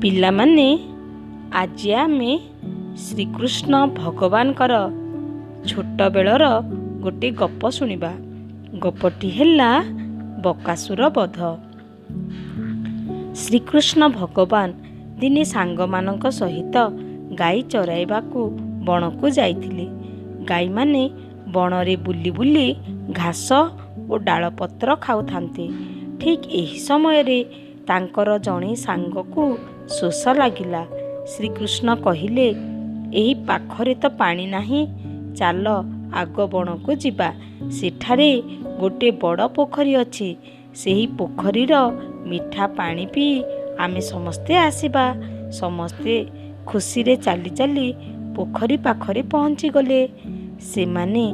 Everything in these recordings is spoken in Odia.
ପିଲାମାନେ, ଆଜି ଆମେ ଶ୍ରୀକୃଷ୍ଣ ଭଗବାନଙ୍କର ଛୋଟବେଳର ଗୋଟେ ଗପ ଶୁଣିବା। ଗପଟି ହେଲା ବକାସୁର ବଧ। ଶ୍ରୀକୃଷ୍ଣ ଭଗବାନ ଦିନେ ସାଙ୍ଗମାନଙ୍କ ସହିତ ଗାଈ ଚରାଇବାକୁ ବଣକୁ ଯାଇଥିଲେ। ଗାଈମାନେ ବଣରେ ବୁଲି ବୁଲି ଘାସ ଓ ଡାଳପତ୍ର ଖାଉଥାନ୍ତି। ଠିକ୍ ଏହି ସମୟରେ ତାଙ୍କର ଜଣେ ସାଙ୍ଗକୁ ଶୋଷ ଲାଗିଲା। ଶ୍ରୀକୃଷ୍ଣ କହିଲେ, ଏହି ପାଖରେ ତ ପାଣି ନାହିଁ, ଚାଲ ଆଗ ବଣକୁ ଯିବା। ସେଠାରେ ଗୋଟେ ବଡ଼ ପୋଖରୀ ଅଛି। ସେହି ପୋଖରୀର ମିଠା ପାଣି ପିଇ ଆମେ ସମସ୍ତେ ଆସିବା। ସମସ୍ତେ ଖୁସିରେ ଚାଲି ଚାଲି ପୋଖରୀ ପାଖରେ ପହଞ୍ଚିଗଲେ। ସେମାନେ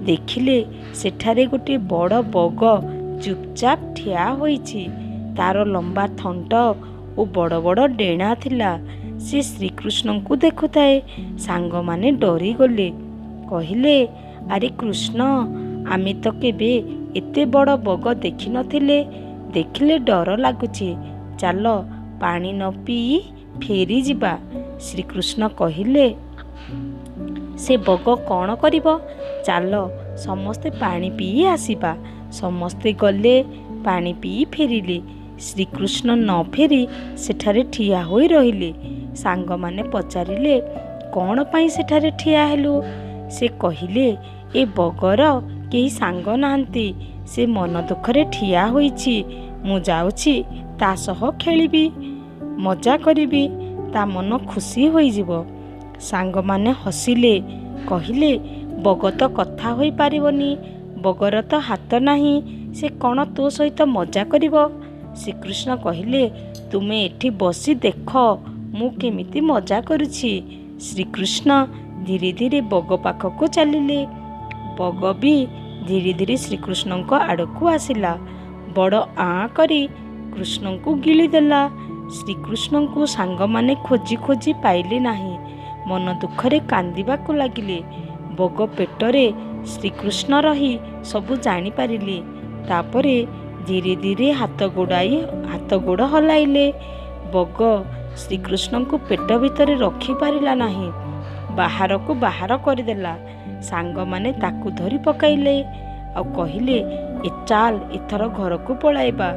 ଦେଖିଲେ ସେଠାରେ ଗୋଟେ ବଡ଼ ବଗ ଚୁପଚାପ ଠିଆ ହୋଇଛି। ତାର ଲମ୍ବା ଥଣ୍ଟ ଓ ବଡ଼ ବଡ଼ ଡେଣା ଥିଲା। ସେ ଶ୍ରୀକୃଷ୍ଣଙ୍କୁ ଦେଖୁଥାଏ। ସାଙ୍ଗମାନେ ଡରିଗଲେ। କହିଲେ, ଆରେ କୃଷ୍ଣ, ଆମେ ତ କେବେ ଏତେ ବଡ଼ ବଗ ଦେଖିନଥିଲେ, ଦେଖିଲେ ଡର ଲାଗୁଛି। ଚାଲ ପାଣି ନ ପିଇ ଫେରିଯିବା। ଶ୍ରୀକୃଷ୍ଣ କହିଲେ, ସେ ବଗ କ'ଣ କରିବ? ଚାଲ ସମସ୍ତେ ପାଣି ପିଇ ଆସିବା। ସମସ୍ତେ ଗଲେ, ପାଣି ପିଇ ଫେରିଲେ। ଶ୍ରୀକୃଷ୍ଣ ନ ଫେରି ସେଠାରେ ଠିଆ ହୋଇ ରହିଲେ। ସାଙ୍ଗମାନେ ପଚାରିଲେ, କ'ଣ ପାଇଁ ସେଠାରେ ଠିଆ ହେଲୁ? ସେ କହିଲେ, ଏ ବଗର କେହି ସାଙ୍ଗ ନାହାନ୍ତି, ସେ ମନ ଦୁଃଖରେ ଠିଆ ହୋଇଛି। ମୁଁ ଯାଉଛି ତା ସହ ଖେଳିବି, ମଜା କରିବି, ତା ମନ ଖୁସି ହୋଇଯିବ। ସାଙ୍ଗମାନେ ହସିଲେ, କହିଲେ, ବଗ ତ କଥା ହୋଇପାରିବନି, ବଗର ତ ହାତ ନାହିଁ, ସେ କ'ଣ ତୋ ସହିତ ମଜା କରିବ? ଶ୍ରୀକୃଷ୍ଣ କହିଲେ, ତୁମେ ଏଠି ବସି ଦେଖ ମୁଁ କେମିତି ମଜା କରୁଛି। ଶ୍ରୀକୃଷ୍ଣ ଧୀରେ ଧୀରେ ବଗ ପାଖକୁ ଚାଲିଲେ। ବଗ ବି ଧୀରେ ଧୀରେ ଶ୍ରୀକୃଷ୍ଣଙ୍କ ଆଡ଼କୁ ଆସିଲା। ବଡ଼ ଆଁ କରି କୃଷ୍ଣଙ୍କୁ ଗିଳିଦେଲା। ଶ୍ରୀକୃଷ୍ଣଙ୍କୁ ସାଙ୍ଗମାନେ ଖୋଜି ଖୋଜି ପାଇଲେ ନାହିଁ। ମନ ଦୁଃଖରେ କାନ୍ଦିବାକୁ ଲାଗିଲେ। ବଗ ପେଟରେ ଶ୍ରୀକୃଷ୍ଣ ରହି ସବୁ ଜାଣିପାରିଲେ। ତାପରେ ଧୀରେ ଧୀରେ ହାତ ଗୋଡ଼ାଇ ହାତ ଗୋଡ଼ ହଲାଇଲେ। ବଗ ଶ୍ରୀକୃଷ୍ଣଙ୍କୁ ପେଟ ଭିତରେ ରଖିପାରିଲା ନାହିଁ, ବାହାରକୁ ବାହାର କରିଦେଲା। ସାଙ୍ଗମାନେ ତାକୁ ଧରି ପକାଇଲେ ଆଉ କହିଲେ, ଏ ଚାଲ ଏଥର ଘରକୁ ପଳାଇବା।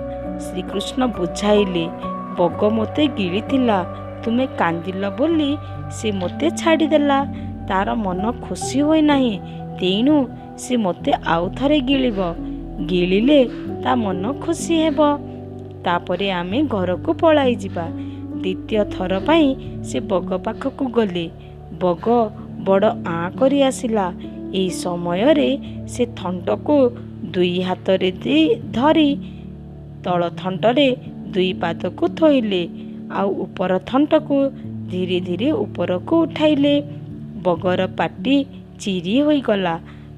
ଶ୍ରୀକୃଷ୍ଣ ବୁଝାଇଲେ, ବଗ ମୋତେ ଗିଳିଥିଲା, ତୁମେ କାନ୍ଦିଲ ବୋଲି ସେ ମୋତେ ଛାଡ଼ିଦେଲା। ତାର ମନ ଖୁସି ହୋଇନାହିଁ, ତେଣୁ ସେ ମୋତେ ଆଉ ଥରେ ଗିଳିବ। ଗିଳିଲେ ତା ମନ ଖୁସି ହେବ। ତାପରେ ଆମେ ଘରକୁ ପଳାଇଯିବା। ଦ୍ୱିତୀୟ ଥର ପାଇଁ ସେ ବଗ ପାଖକୁ ଗଲେ। ବଗ ବଡ଼ ଆଁ କରି ଆସିଲା। ଏହି ସମୟରେ ସେ ଥଣ୍ଟକୁ ଦୁଇ ହାତରେ ଧରି ତଳ ଥଣ୍ଟରେ ଦୁଇ ପାଦକୁ ଥୋଇଲେ ଆଉ ଉପର ଥଣ୍ଟକୁ ଧୀରେ ଧୀରେ ଉପରକୁ ଉଠାଇଲେ। ବଗର ପାଟି ଚିରି ହୋଇଗଲା।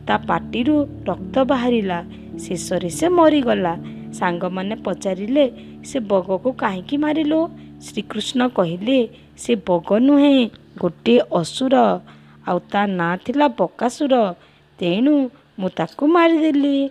ତା ପାଟିରୁ ରକ୍ତ ବାହାରିଲା। ଶେଷରେ ସେ ମରିଗଲା। ସାଙ୍ଗମାନେ ପଚାରିଲେ, ସେ ବଗକୁ କାହିଁକି ମାରିଲୁ? ଶ୍ରୀକୃଷ୍ଣ କହିଲେ, ସେ ବଗ ନୁହେଁ, ଗୋଟିଏ ଅସୁର, ଆଉ ତା ନାଁ ଥିଲା ବକାସୁର। ତେଣୁ ମୁଁ ତାକୁ ମାରିଦେଲି।